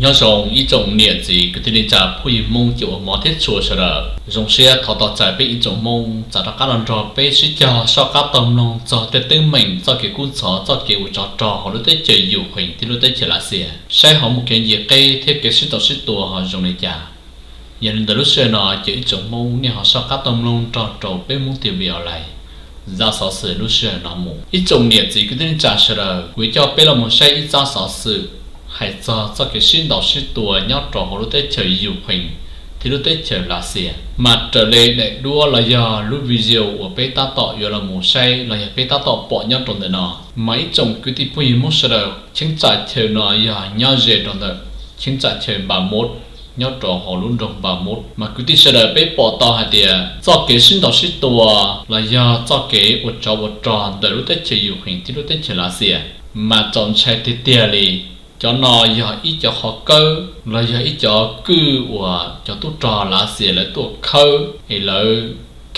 Nyob zoo ib tsoom niam txiv kwv tij neej tsa phooj ywg Hmoob cov uas hmov thiab tshua sawv daws. Zoo siab thov tos txais peb ib tsoom Hmoob txav rov qab los nrog peb sib cog soj qab taug mloog txog tej teeb meem txoj kev kub ntxhov txoj kev ua tsov rog hauv lub teb chaws Ukraine thiab lub teb chaws Lav Xias saib ho muaj kev nce qeb thiab kev sib ntaus sib tua ho zoo li cas. Yog li ntawd lub sij hawm no ces ib tsoom Hmoob nej ho soj qab taug mloog nrog rau peb Hmoob T V online zaj xov xwm lub sij hawm no mus. Ib tsoom niam txiv kwv tij neej tsa sawv daws, kuv yuav coj peb los mus saib ib zaj xov xwm hais txog txoj kev sib ntaus sib tua nyob rau hauv lub teb chaws Ukraine thiab lub teb chaws Lav Xias. Mas raws li daim duab los yog lub video uas peb tab tom yuav los mus saib los yog peb tab tom pom nyob rau ntawm no, mas ib tsoom kwv tij phooj ywg Hmoob sawv daws, cheeb tsam chaw no yog nyob ze rau ntawm cheeb tsam chaw Npamuv, nyob rau hauv lub nroog Npamuv. Mas kwv tij sawv daws, peb pom tau hais tias txoj kev sib ntaus sib tua los yog txoj kev ua tsov ua rog ntawm lub teb chaws Ukraine thiab lub teb chaws Lav Xias mas txaus ntshai tiag tiag li. Cov no yog ib cov qhov kawb los yog ib cov kwj uas cov tub rog Lav Xias lawv tuaj khawb es lawv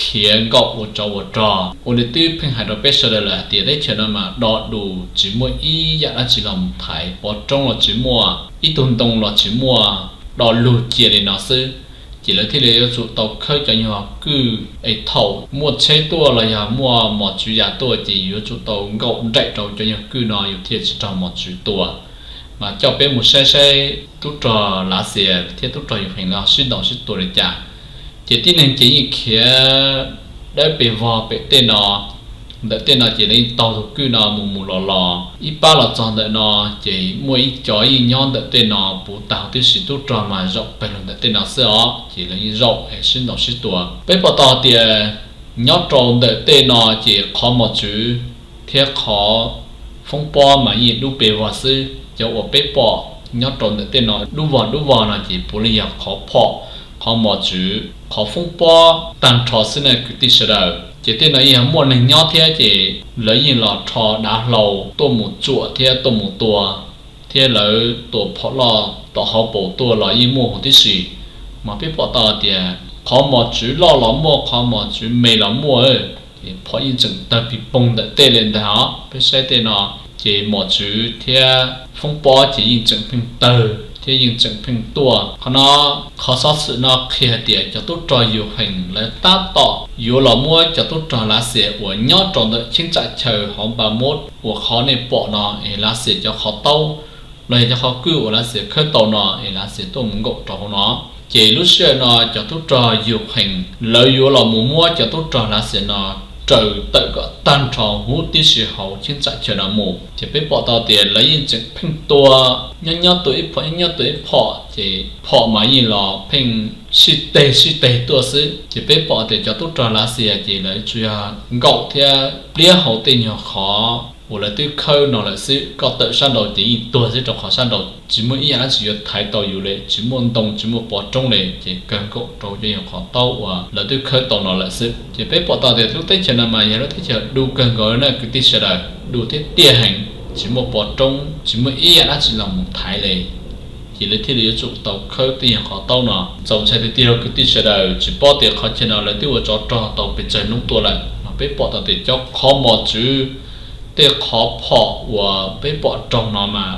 khiav nkaum ua tsov ua rog. Ua li twb pheej hais rau peb sawv daws lawm hais tias teb chaws no mas do dus, tsis muaj ib yam dab tsi los mus thaiv, pov roob los tsis muaj, ib tug ntoo los tsis muaj, do lug cia li no xwb. Ces lawv thiaj li yuav tsum tau khawb cov nyuag kwj es thaum muaj tsheb tuaj los yog muaj mos tswv yam tuaj ces yuav tsum tau nkaum nraim rau cov nyuag kwj no yus thiaj tsis raug mos tswv tua. Mas coj peb mus saib saib tub rog Lav Xias thiab tub rog Ukraine los sib ntaus sib tua li cas. Ces tib neeg ces yeej khiav dawb pes vog pem tej no, ntawm tej no ces lawv yeej taug tus kwj no mus mus los los. Ib pab los txog ntawm no ces muaj ib cov yeej nyob ntawm tej no puv tag huv tib si, tub rog mas zaum pawg lug ntawm tej no xwb os, ces lawv yeej zaum es sib ntaus sib tua. Peb pom tau tias nyob rau ntawm tej no ces qhov mos tswv thiab qhov foob pob mas yeej dub pes vog xwb. Cov uas peb pom nyob rau ntawm tej no dub vog dub vog no ces puav leej yog qhov phom, qhov mos tswv, qhov foob pob tag nrho xwb na kwv tij sawv daws. Ces tej no yeej yog muaj neeg nyob thiab ces lawv yeej los rho dav hlau tuaj mus tsuam thiab tuaj mus tua, thiab lawv tua phom loj tom hauv paus tuaj los yeej muaj huv tib si. Mas peb pom tau tias qhov mos tswv loj los muaj, qhov mos tswv me los muaj, phom yeej tseem tawg pis poog ntawm tej li ntag os. Peb saib tej no ces mos tswv thiab foob pob ces yeej tseem pheej tawg thiab yeej tseem pheej tuaj. Qhov no, qhov xov xwm no qhia tias cov tub rog Ukraine lawv tab tom yuav los muab cov tub rog Lav Xias uas nyob rau ntawm cheeb tsam chaw hauv Npamuv uas qhov nej pom no es Lav Xias cov qhov taub los yog cov qhov kwj uas Lav Xias khawb tau no es Lav Xias tuaj mus nkaum rau hauv no. Ces lub sij hawm no cov tub rog Ukraine lawv yuav los mus muab cov tub rog Lav Xias no raws tawm kom tag nrho huv tib si hauv cheeb tsam chaw no mus. Ces peb pom tau tias lawv yeej tseem pheej tua, nyob nyob tua ib phom, nyob nyob tua ib phom, ces phom mas yeej los pheej sib teg sib teg tuaj xwb. Ces peb pom tias cov tub rog Lav Xias ces lawv tsuas yog nkaum thiab pliab hauv tej nyuag qhov uas lawv twb khawb no lawm xwb. Koj tawm sab nraud ces yeej tuag xwb, rau qhov sab nraud tsis muaj ib yam dab tsi yuav thaiv tau yus li, tsis muaj ntoo tsis muaj pov roob li, ces kawg nkaum rau cov nyuag qhov taub uas lawv twb khawb tau no lawm xwb. Ces peb pom tau tias lub teb chaws no mas yog lub teb chaws du kawg nkaus li na kwv tij sawv daws, du thiab tiaj heev, tsis muaj pov roob tsis muaj ib yam dab tsi los mus thaiv li. Ces lawv thiaj li yuav tsum tau khawb tej nyuag qhov taub no. Txaus ntshai tiag tiag rau kwv tij sawv daws, tsis paub tias qhov chaw no lawv twb ua tsov rog tau pes tsawg hnub tuaj lawm. Mas peb pom tau tias cov qhov mos tswv, tej qhov phom uas peb pom raug no mas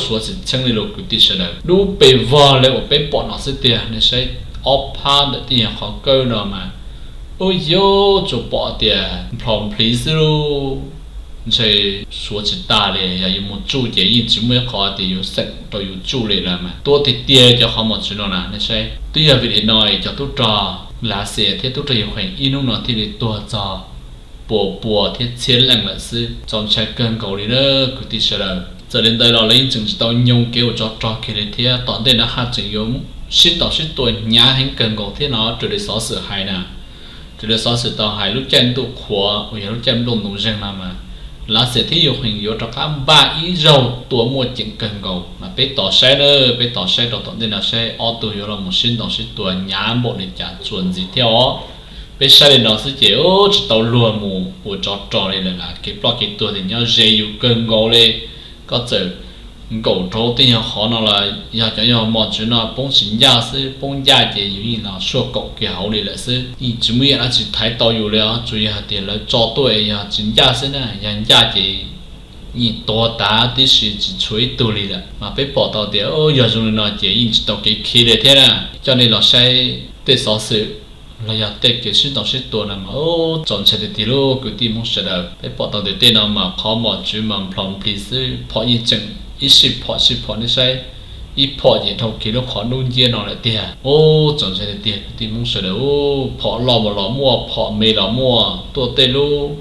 suav tsis txheeb li los kwv tij sawv daws, dub pes vog li uas peb pom no xwb tiag. Nej saib ob phab ntawm tej nyuag qhov kawb no mas, ub, yuav tsum pom tias nplhos nplhiv xwb lauj. Ntshe suav tsis tag li, yog yuav mus tsuj ces yeej tsis muaj ib qho tias yuav xeem rau yus tsuj li lawm mas tuab tiag tiag cov qhov mos tswv no na. Nej saib, twb yog vim li no es cov tub rog Lav Xias thiab tub rog Ukraine ib hnub no thiaj li tuag txog pua pua thiab txhiab leej lawm xwb. Txaus ntshai kawg nkaus li na kwv tij sawv daws. Txawm li ntawd los lawv yeej tseem tsis tau nyoo kev ua tsov rog kiag li thiab. Tom ntej no haj tseem yuav sib ntaus sib tua hnyav heev kawg nkaus thiab no, raws li xov xwm hais na. Raws li xov xwm tau hais, lub caij ntuj qhuav uas yog lub caij nplooj ntoos zeeg no mas Lav Xias thiab Ukraine yuav rov qab npaj ib zaug tua muaj ceem kawg nkaus. Mas peb tos saib na, peb tos saib rau tom ntej no saib ob tug yuav los mus sib ntaus sib tua hnyav npaum li cas txuas ntxiv thiab os. Peb saib li no xwb ces tsis tau luag mus ua tsov rog li lawm, kev ploj kev tuag ces nyob ze yus kawg nkaus li. Koj txawm nkaum rau tej nyuag qhov no los yog cov nyuag mos tswv no poob tsis ncaj xwb, poob ncaj ces yus yeej los suaj kaum kiag hauv li lawm xwb, yeej tsis muaj ib yam dab tsi thaiv tau yus li os. Tsuas yog hais tias lawv tso tuaj es yog tsis ncaj xwb na, yog ncaj ces yeej tuag tas tib si tsis tshuav ib tug li lawm. Mas peb pom tau tias yog zoo li no ces yeej tsis tau kev khi li thiab na. Coj nej los saib tej xov xwm los yog tej kev sib ntaus sib tua no mas txaus ntshai tiag tiag lauj kwv tij Hmoob sawv daws. Peb pom tau tias tej no mas qhov mos txwv mas nplhos nplig xwb, phom yeej tseem ib sij phom sij phom nej saib, ib phom ces dhau kiag lub qhov dub nciab no lawm tiag. Ub, txaus ntshai tiag tiag kwv tij Hmoob sawv daws. Phom loj mus los muaj, phom me los muaj, tuaj tej lub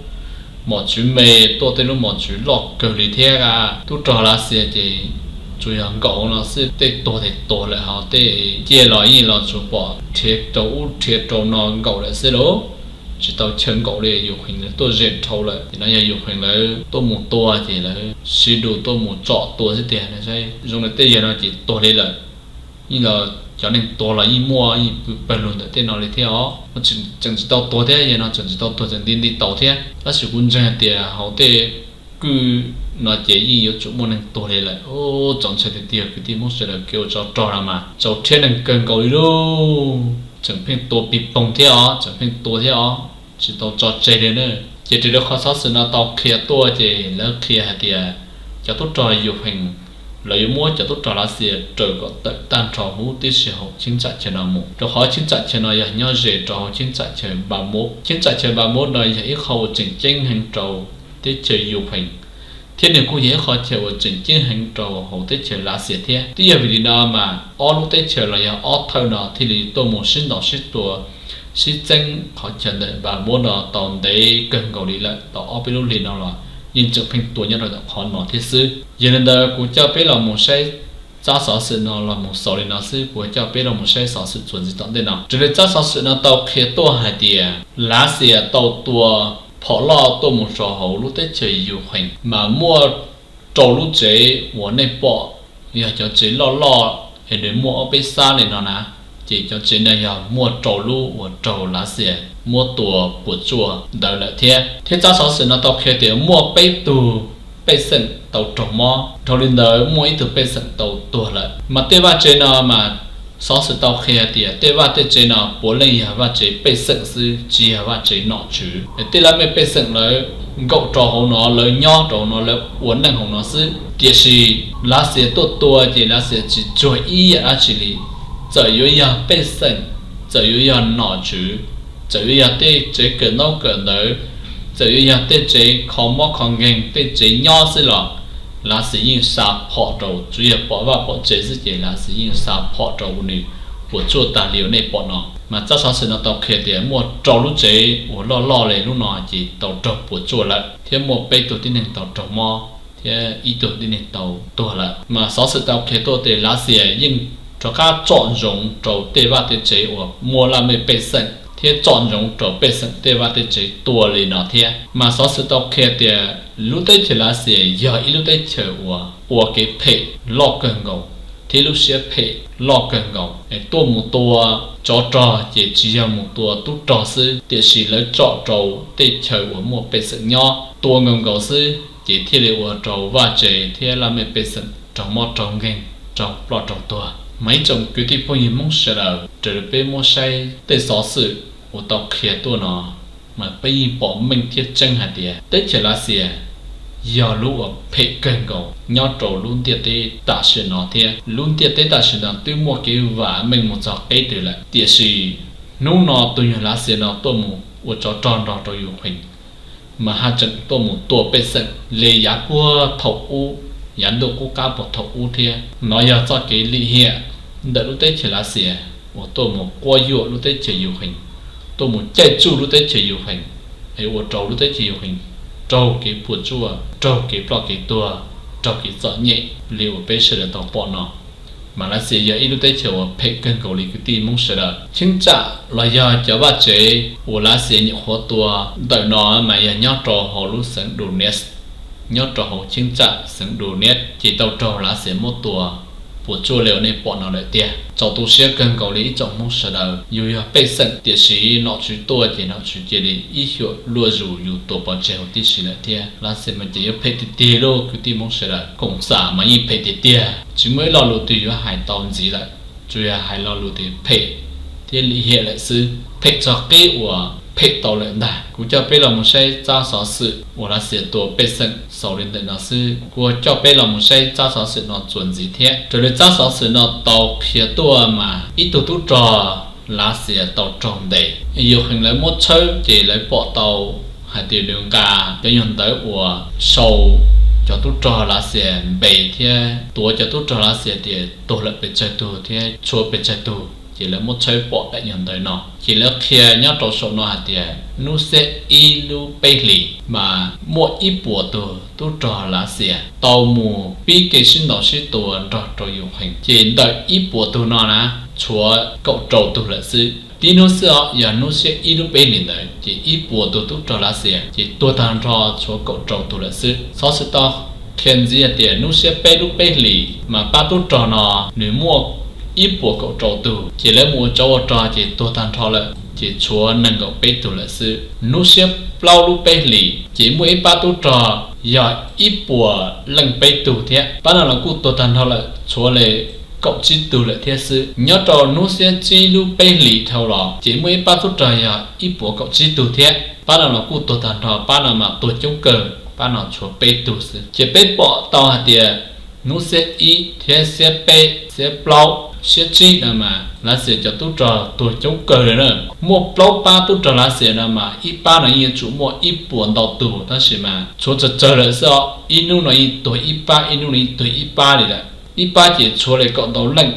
mos txwv me, tuaj tej lub mos txwv loj kawg li thiab. Tub rog Lav Xias ces tsuas yog nkaum no xwb, tej tuag tes tuag lawm, ho tej ciaj los yeej los tsuas pom rhiav rau ub rhiav rau no nkaum lawm xwb lauj. Tsis tau chaw nkaum li, Ukraine lawv tuaj ze dhau lawm. Ces no yog Ukraine lawv tuaj mus tua ces lawv sib du tuaj mus tsom tua xwb tiag. Zoo li tej yawg no ces tuag li lawm, yeej los cov neeg tuag los yeej muaj, yeej pw pawg lug ntawm tej no li thiab os. Tseem tsis tau tuag thiab, yawg no tseem tsis tau tuag, tseem nti nti taus thiab. Tab sis kuv ntseeg hais tias hauv tej kwj no ces yeej yuav tsum muaj neeg tuag li lawm. Ub, txaus ntshai tiag tiag kwv tij Hmoob sawv daws, kev ua tsov rog no mas txaus rhiab neeg kawg nkaus li lauj. Tseem pheej tua pig poog thiab os, tseem pheej tua thiab os, tsis tau tso tseg li na. Ces raws li qhov xov xwm no tau qhia tuaj ces lawv qhia hais tias cov tub rog Ukraine lawv yuav muab cov tub rog Lav Xias raws kom tawm tag nrho huv tib si hauv cheeb tsam chaw no mus, rau qhov cheeb tsam chaw no yog nyob ze rau hauv cheeb tsam chaw Bakhmut. Cheeb tsam chaw Bakhmut no yog ib qho uas tseem ceeb heev rau teb chaws Ukraine, thiab nws kuj yog ib qho chaw uas tseem ceeb heev rau hauv teb chaws Lav Xias thiab. Twb yog vim li no mas ob lub teb chaws los yog ob thawj no thiaj li tuaj mus sib ntaus sib tua, sib txeeb qhov chaw ntawm Bakhmut no tau ntev kawg nkaus li lawm, tau ob peb lub hlis no los yeej tseem pheej tua nyob rau ntawm qhov no thiab xwb. Yog li ntawd kuv coj peb los mus saib tsab xov xwm no los mus xaus li no xwb, kuv coj peb los mus saib xov xwm txuas ntxiv tom ntej no. Raws li tsab xov xwm no tau qhia tuaj hais tias Lav Xias tau tua phom loj tuaj mus rau hauv lub teb chaws Ukraine mas muaj rau lub tsev uas nej pom, yog cov tsev loj loj es nws muaj ob peb xab li no na, ces cov tsev no yog muaj rau lub uas raug Lav Xias muab tua puas tsuaj ntawd lawm thiab. Thiab tsab xov xwm no tau qhia tias muaj peb tug pej xeem tau raug mob, dhau li ntawd muaj ib tug pej xeem tau tuag lawm. Mas tej vaj tsev no mas xov xwm tau qhia tias tej vaj tej tsev no puav leej yog vaj tsev pej xeem xwb, tsis yog vaj tsev nom tswv. Tej laj mej pej xeem lawv nkaum rau hauv no, lawv nyob rau hauv no, lawv ua neej hauv no xwb. Tiam sis Lav Xias tuaj tua ces Lav Xias tsis tsuag ib yam dab tsi li. Txawm yuav yog pej xeem, txawm yuav yog nom tswv, txawm yuav yog tej tsev kawm ntaub kawm ntawv, txawm yuav yog tej tsev kho mob kho nkeeg, tej tsev nyob xwb los Lav Xias yeej xa phom rau, tsuas yog pom vaj pom tsev xwb ces Lav Xias yeej xa phom rau nws puas tsuaj tag li uas nej pom no. Mas tsab xov xwm no tau qhia tias muaj rau lub tsev uas loj loj li lub no ces tau raug puas tsuaj lawm, thiab muaj peb tug tib neeg tau raug mob, thiab ib tug tib neeg tau tuag lawm. Mas xov xwm tau qhia tuaj tias Lav Xias yeej rov qab tsom ntsoov rau tej vaj tej tsev uas muaj laj mej pej xeem, thiab tsom ntsoov rau pej xeem tej vaj tej tsev tua li no thiab. Mas xov xwm tau qhia tias lub teb chaws Lav Xias yog ib lub teb chaws uas ua kev phem loj kawg nkaus, thiab lub siab phem loj kawg nkaus. Es tuaj mus tua tsov rog ces tsis yog mus tua tub rog xwb, tiam sis lawv tsom rau tej chaw uas muaj pej xeem nyob, tua nkaus nkaus xwb ces thiaj li ua rau vaj tsev thiab laj mej pej xeem raug mob raug nkeeg, raug ploj raug tuag. Mas ib tsoom kwv tij phooj ywg Hmoob sawv daws, raws li peb muab saib tej xov xwm uas tau qhia tuaj no, mas peb yeej pom meej thiab tseeb hais tias teb chaws Lav Xias yog lub uas phem kawg nkaus nyob rau lub ntiaj teb tam sim no thiab. Lub ntiaj teb tam sim no twb muaj kev vam meej mus txog qib twg lawm, tiam sis hnub no tus nyuag Lav Xias no tuaj mus ua tsov rog nrog rau Ukraine, mas haj tseem tuaj mus tua pej xeem li yav puag thaum ub, yav ntuj qub qab puag thaum ub thiab. No yog txoj kev lim hiam ntawm lub teb chaws Lav Xias uas tuaj mus quab yuam lub teb chaws Ukraine, tuaj mus caij tsuj lub teb chaws Ukraine, es ua rau lub teb chaws Ukraine raug kev puas tsuaj, raug kev ploj kev tuag, raug kev txom nyem li uas peb sawv daws tau pom no. Mas Lav Xias yog ib lub teb chaws uas phem kawg nkaus li kwv tij Hmoob sawv daws. Cheeb tsam los yog cov vaj tsev uas Lav Xias nyuam qhuav tua ntawm no mas yog nyob rau hauv lub xeev Donetsk, nyob rau hauv cheeb tsam xeev Donetsk ces tau raug Lav Xias muab tua puas tsuaj li uas nej pom no lawm tiag. Txaus tu siab kawg nkaus li ib tsoom Hmoob sawv daws. Yus yog pej xeem tiam sis nom tswv tuaj ces nom tswv cia li ib xyuam luaj zus yus tua pov tseg huv tib si lawm thiab. Lav Xias mas ces yuav phem tiag tiag lauj kwv tij Hmoob sawv daws. Koom xam mas yeej phem tiag tiag, tsis muaj ib lo lus twg yuav hais tau ntxiv lawm, tsuas yog hais lo lus tias phem thiab lim hiam lawm xwb. Phem txog qib uas phem tau lawm ntag. Kuv coj peb los mus saib tsab xov xwm uas Lav Xias tua pej xeem xaus li ntawm no xwb. Kuv coj peb los mus saib tsab xov xwm no txuas ntxiv thiab. Raws li tsab xov xwm no tau qhia tuaj mas ib tug tub rog Lav Xias tau raug ntes, Yus Khees lawv muab tshawb ces lawv pom tau hais tias nws nqa cov nyuag ntawv uas sau cov tub rog Lav Xias npe thiab tuav cov tub rog Lav Xias tias tuag lawm pes tsawg tug thiab tshuav pes tsawg tug, ces lawv muab tshawb pom daim nyuag ntawv no. Ces lawv qhia nyob rau saum no hais tias hnub xiab ib lub peb hlis mas muaj ib puas tug tub rog Lav Xias tau mus pib kev sib ntaus sib tua nrog rau Yus Khees, ces ntawm ib puas tug no na tshuav kaum rau tug lawm xwb. Tib hnub xwb os, yog hnub xiab ib lub peb hlis ntawd ces ib puas tug tub rog Lav Xias ces tuag tag nrho tshuav kaum rau tug lawm xwb. Xov xwm tau qhia ntxiv hais tias hnub xiab peb lub peb hlis mas pab tub rog no nws muaj ib puas kaum rau tug, ces lawv mus ua tsov ua rog ces tuag tag nrho lawm ces tshuav nees nkaum peb tug lawm xwb. Hnub xiab plaub lub peb hlis ces muaj ib pab tub rog yog ib puas leej peb tug thiab, pab no los kuj tuag tag nrho lawm tshuav li kaum tsib tug lawm thiab xwb. Nyob rau hnub xiab tsib lub peb hlis dhau los ces muaj ib pab tub rog yog ib puas kaum tsib tug thiab, pab no los kuj tuag tag nrho, pab no mas tuag coob kawg, pab no tshuav peb tug xwb. Ces peb pom tau hais tias hnub xiab ib thiab xiab peb, xiab plaub, xiab tsib no mas Lav Xias cov tub rog tuag coob kawg li na. Muaj plaub pab tub rog Lav Xias no mas ib pab no yeej yuav tsum muaj ib puas ntau tug, tab sis mas tshuav tsawg tsawg lawm xwb os. Ib hnub no yeej tuag ib pab, ib hnub no yeej tuag ib pab li lawm. Ib pab ces tshuav li kaum ntau leej,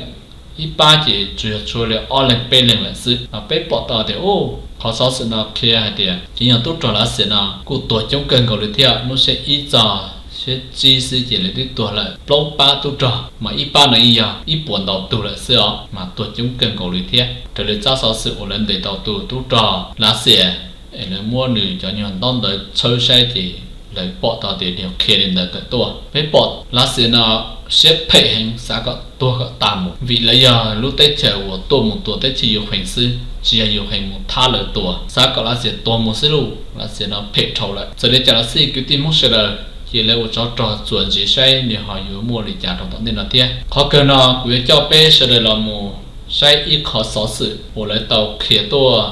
ib pab ces tsuas yog tshuav li ob leeg peb leeg lawm xwb. Mas peb pom tau tias, u, qhov xov xwm no qhia hais tias cov nyuag tub rog Lav Xias no kuj tuag coob kawg nkaus li thiab. Hnub xiab ib txog xiab tsib xwb ces lawv twb tuag lawm plaub pab tub rog, mas ib pab no yeej yog ib puas ntau tug lawm xwb os, mas tuag coob kawg nkaus li thiab. Raws li tsab xov xwm uas lawv ntes tau tus tub rog Lav Xias es lawv muab nws cov nyuag ntaub ntawv tshawb saib ces lawv pom tau tias nws qhia li ntawd tawm tuaj. Peb pom Lav Xias no siab phem heev, xav kom tuag kom tas mus, vim lawv yog lub teb chaws uas tuaj mus tua teb chaws Yus Khees xwb, tsis yog Yus Khees mus thab lawv tua, xav kom Lav Xias tuag mus xwb lauj. Lav Xias no phem dhau lawm. Txawm li cas los xij kwv tij Hmoob sawv daws, cia lawv ua tsov rog txuas ntxiv saib nws ho yuav muaj li cas rau tom ntej no thiab. Qhov kawg no kuv yuav coj peb sawv daws los mus saib ib qho xov xwm uas lawv tau qhia tuaj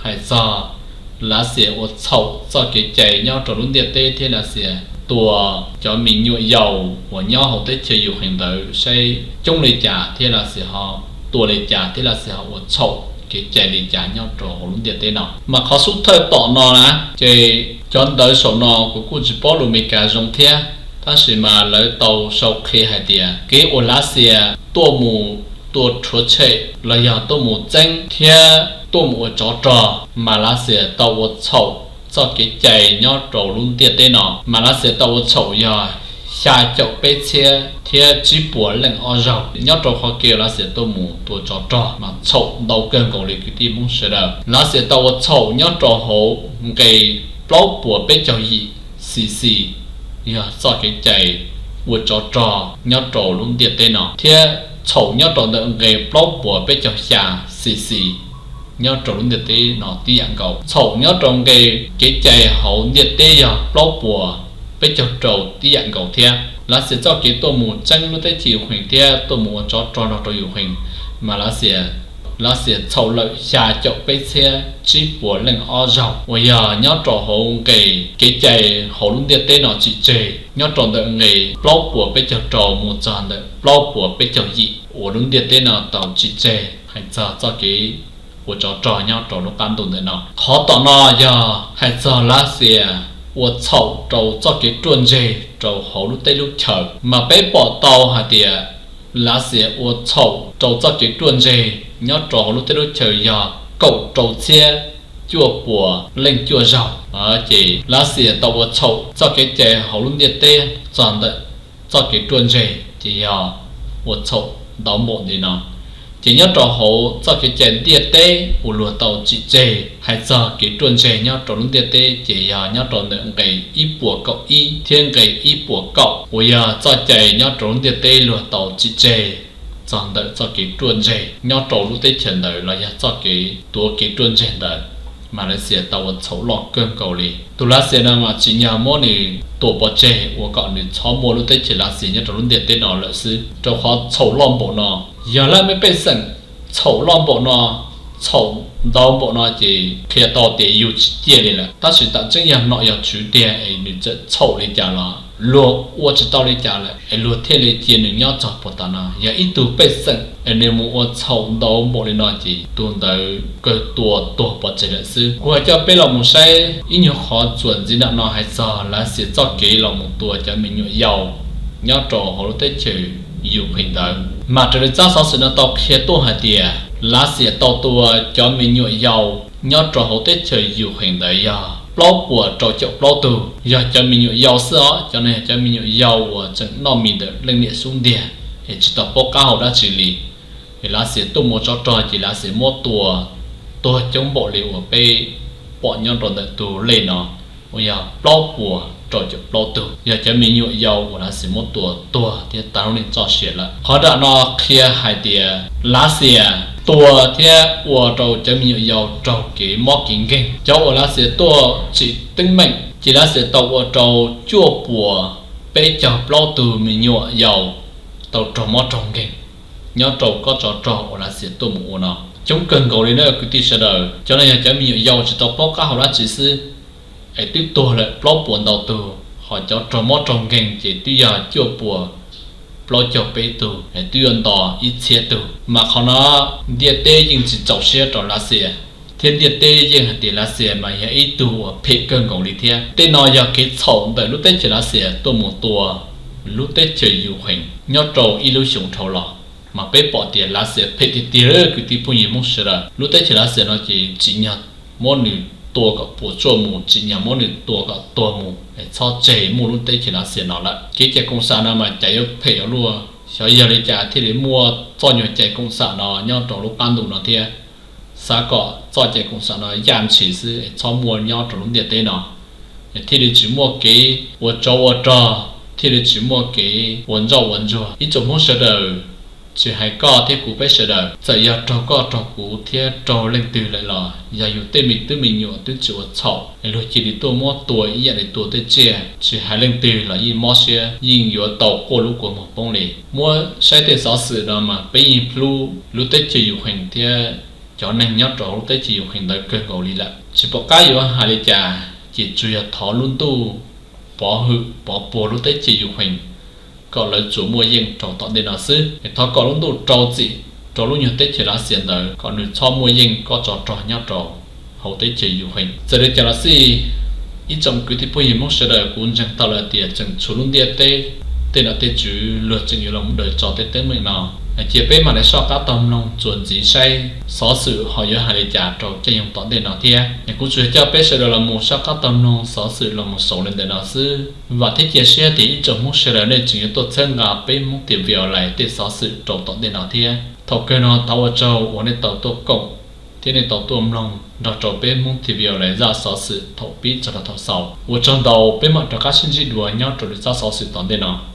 hais txog Lav Xias ua txhaum txoj kev cai nyob rau lub ntiaj teb thiab Lav Xias tua cov me nyuam yaus uas nyob hauv teb chaws Yus Khees ntawd saib coob li cas thiab Lav Xias ho tua li cas thiab Lav Xias ho ua txhaum kev cai li cas nyob rau hauv lub ntiaj teb no. Mas qhov xub thawj tom no na, ces cov ntawv saum no kuv kuj tsis paub lus Amelikas zoo thiab, tab sis mas lawv tau sau qhia hais tias kev uas Lav Xias tuaj mus tua rhuav tshem los yog tuaj mus txeeb thiab tuaj mus ua tsov rog, mas Lav Xias tau ua txhaum txoj kev cai nyob rau lub ntiaj teb no. Mas Lav Xias tau ua txhaum yog xya caum peb txhiab thiab tsib puas leej ob zaug nyob rau qhov kev Lav Xias tuaj mus tua tsov rog, mas txhaum ntau kawg nkaus li kwv tij Hmoob sawv daws. Lav Xias tau ua txhaum nyob rau hauv nqe plaub puas peb caug yim xis xis, yog txoj kev cai ua tsov rog nyob rau lub ntiaj teb no, thiab txhaum nyob rau ntawm nqe plaub puas peb caug xya xis xis nyob rau lub ntiaj teb no tib yam nkaus. Txhaum nyob rau nqe kev cai hauv ntiaj teb yog plaub puas peb caug rau tib yam nkaus thiab. Lav Xias txoj kev tuaj mus txeeb lub teb chaws Yus Khees thiab tuaj mus ua tsov rog nrog rau Yus Khees, mas Lav Xias, Lav Xias txhaum lawm xya caum peb txhiab tsib puas leej ob zaug, uas yog nyob rau hauv nqe kev cai hauv lub ntiaj teb no tsis tseg, nyob rau ntawm nqe plaub puas peb caug rau mus txog ntawm plaub puas peb caug yim uas lub ntiaj teb no tau tsis tseg hais txog txoj kev ua tsov rog nyob rau lub qab ntuj ntawm no. Qhov tom no yog hais txog Lav Xias ua txhaum rau txoj kev ruaj ntseg rau hauv lub teb lub chaws, mas peb pom tau hais tias Lav Xias ua txhaum rau txoj kev ruaj ntseg nyob rau hauv lub teb lub chaws yog kaum rau txhiab cuaj puas leej cuaj zaug. Ces Lav Xias tau ua txhaum txoj kev cai hauv lub ntiaj teb txog ntawm txoj kev ruaj ntseg ces yog ua txhaum ntau npaum li no. Ces nyob rau hauv txoj kev cai ntiaj teb uas luag tau tsim tseg hais txog kev ruaj ntseg nyob rau lub ntiaj teb ces yog nyob rau ntawm nqe ib puas kaum ib thiab nqe ib puas kaum, uas yog txoj cai nyob rau lub ntiaj teb luag tau tsim tseg txog ntawm txoj kev ruaj ntseg nyob rau lub teb chaws ntawd los yog txoj kev tuav kev ruaj ntseg ntawd. Mas Lav Xias tau ua txhaum loj kawg nkaus li. Tus Lav Xias no mas tsim nyog muab nws tua pov tseg ua kom nws txhob muaj lub teb chaws Lav Xias nyob rau lub ntiaj teb no lawm xwb, rau qhov txhaum loj npaum no, yog laj mej pej xeem, txhaum loj npaum no, txhaum ntau npaum no ces qhia tau tias yug tsis ciaj li lawm, tab sis tam tseeb yog nom yog tswv tiag es nws txawm txhaum li cas los luag ua tsis tau li cas lawm es luag thiaj li cia nws nyob txog puag ta no. Yog ib tug pej xeem es nws mus ua txhaum ntau npaum li no ces tus ntawd kawg tua tuag pov tseg lawm xwb. Kuv hais coj peb los mus saib ib nyuag qhov txuas ntxiv nram no hais txog Lav Xias txoj kev los mus tua cov me nyuam yaus nyob rau hauv lub teb chaws Ukraine ntawd. Mas raws li tsab xov xwm no tau qhia tuaj hais tias Lav Xias tau tua cov me nyuam yaus nyob rau hauv teb chaws Ukraine ntawd yog plaub puas rau caum plaub tug, yog cov me nyuam yaus xwb os. Cov no yog cov me nyuam yaus uas tseem noj mis ntawm leej niam xub ntiag es tsis tau paub qab hau dab tsi li. Es Lav Xias tuaj mus tsov rog ces Lav Xias muab tua tuag coob npaum li uas peb pom nyob rau ntawm tus lej no uas yog plaub puas rau caum plaub tug, yog cov me nyuam yaus uas Lav Xias muab tua tuag thiab tas lub neej txoj sia lawm. Qhov nram no qhia hais tias Lav Xias tua thiab ua rau cov me nyuam yaus raug kev mob kev nkeeg. Cov uas Lav Xias tuaj tsim teeb meem ces Lav Xias tau ua rau cuaj puas peb caug plaub tug me nyuam yaus tau raug mob raug nkeeg nyob rau kob tsov rog uas Lav Xias tuaj mus ua no. Coob kawg nkaus li na kwv tij sawv daws, cov no yog cov me nyuam yaus tsis tau paub qab hau dab tsi xwb es twb tuag lawm plaub puas ntau tug, ho cov raug mob raug nkeeg ces twb yog cuaj puas plaub caug peb tug es twb yuav nto ib txhiab tug. Mas qhov no ntiaj teb yeej tsis txaus siab rau Lav Xias, thiab ntiaj teb yeej hais tias Lav Xias mas yog ib tug uas phem kawg nkaus li thiab. Tej no yog kev txhaum ntawm lub teb chaws Lav Xias tuaj mus tua lub teb chaws Ukraine nyob rau ib lub xyoo dhau los, mas peb pom tias Lav Xias phem tiag tiag li kwv tij phooj ywg Hmoob sawv daws. Lub teb chaws Lav Xias no ces tsim nyog muab nws tua kom puas tsuaj mus, tsim nyog muab nws tua kom tuag mus es txhob tseg muaj lub teb chaws Lav Xias no lawm. Kev cai koom xam no mas cas yuav phem ua luaj, xyov yog li cas thiaj li muaj txoj nyuag cai koom xam no nyob rau lub qab ntuj no thiab. Xav kom txoj cai koom xam no yaj ntshis xwb es txhob muaj nyob rau lub ntiaj teb no, thiaj li tsis muaj kev ua tsov ua rog, thiaj li tsis muaj kev ua ntsoj ua ntsuag. Ib tsoom Hmoob sawv daws, tsis hais koj thiab kuv peb sawv daws, txawm yog raug koj raug kuv thiab raug leej twg lawm los yog yus tej me tub me nyuam twb tsis ua txhaum es luag cia li tuaj muab tua ib yam li tua tej tsiaj, tsis hais leej twg los yeej mob siab, yeej yuav tau quaj lub kua muag poob li. Muab saib tej xov xwm no mas peb yeej hlub lub teb chaws Ukraine thiab cov neeg nyob rau lub teb chaws Ukraine ntawd kawg nkaus li lawm. Tsis pom qab yuav hais li cas, ces tsuas yog thov lub ntuj pov hwm pov puag lub teb chaws Ukraine kom lawv tsuas muaj yeej rau tom ntej no xwb. Es thov kom lub ntuj rau txim rau lub nyuag teb chaws Lav Xias ntawd kom nws txhob muaj yeej kob tsov rog nyob rau hauv teb chaws Ukraine. Txawm li cas los xij, ib tsoom kwv tij phooj ywg Hmoob sawv daws, kuv ntseeg tau lawm tias tseem tshuav lub ntiaj teb tej nom tej tswv luag tseem yuav los daws tso tej teeb meem no. Cia peb mam li soj qab taug mloog txuas ntxiv saib xov xwm ho yuav hais li cas rau caij nyoog tom ntej no thiab. Kuv tsuas coj peb sawv daws los mus soj qab taug mloog xov xwm los mus xaus li ntawm no xwb. Vam thiab cia siab tias ib tsoom Hmoob sawv daws nej tseem yuav tuaj txhawb nqa peb Hmoob Tias Video Live tej xov xwm rau tom ntej no thiab. Thaum kawg no thov ua tsaug uas nej tau tuaj koom thiab nej tau tuaj mloog nrog rau peb Hmoob Tias Video Live zaj xov xwm thaum pib txog rau thaum xaus. Ua tsaug ntau, peb mam rov qab sib ntsib dua nyob rau lwm zaj xov xwm tom ntej no.